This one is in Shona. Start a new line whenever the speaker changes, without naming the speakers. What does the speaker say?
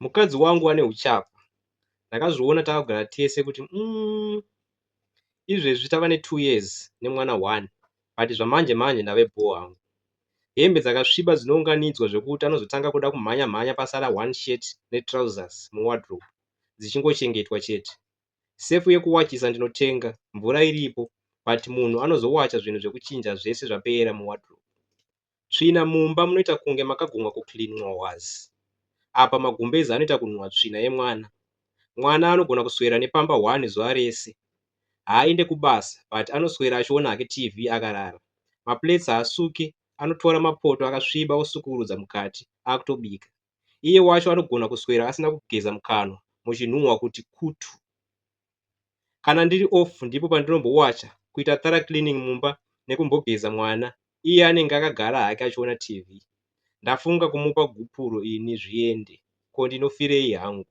Mukadzi wangu ane uchapa. Ndakazviona takagara tese kuti izvezvi tava ne2 years nemwana 1, but zvamanje manje ndave bhoo hangu. Hembe dzakasviba dzinounganidzwa zvekuti anozotanga kuda kumhanya mhanya pasara one shirt netrousers muwardrobe dzichingochengetwa chete. Sefu yekuwachisa ndinotenga, mvura iripo, but munhu anozowacha zvinhu zvekuchinja zvese zvapera muwardrobe. Tsvina mumba munoita kunge makagumwa kucleanwa hwazi. Apa magumbezi anoita kunhuhwa tsvina yemwana. Mwana anogona kuswera nepamba 1 zuva rese. Haaende kubasa, but anoswera achiona hake TV akarara. Maplates haasuki, anotora mapoto akasviba osukurudza mukati akutobika. Iye wacho anogona kuswera asina kugeza mukanwa muchinhuhwa kuti kutu. Kana ndiri off ndipo pandinombowacha, kuita thorough cleaning mumba nekumbogeza mwana. Iye anenge akagara hake achiona TV. Ndafunga kumupa gupuro ini zviende. Ko ndinofirei hangu?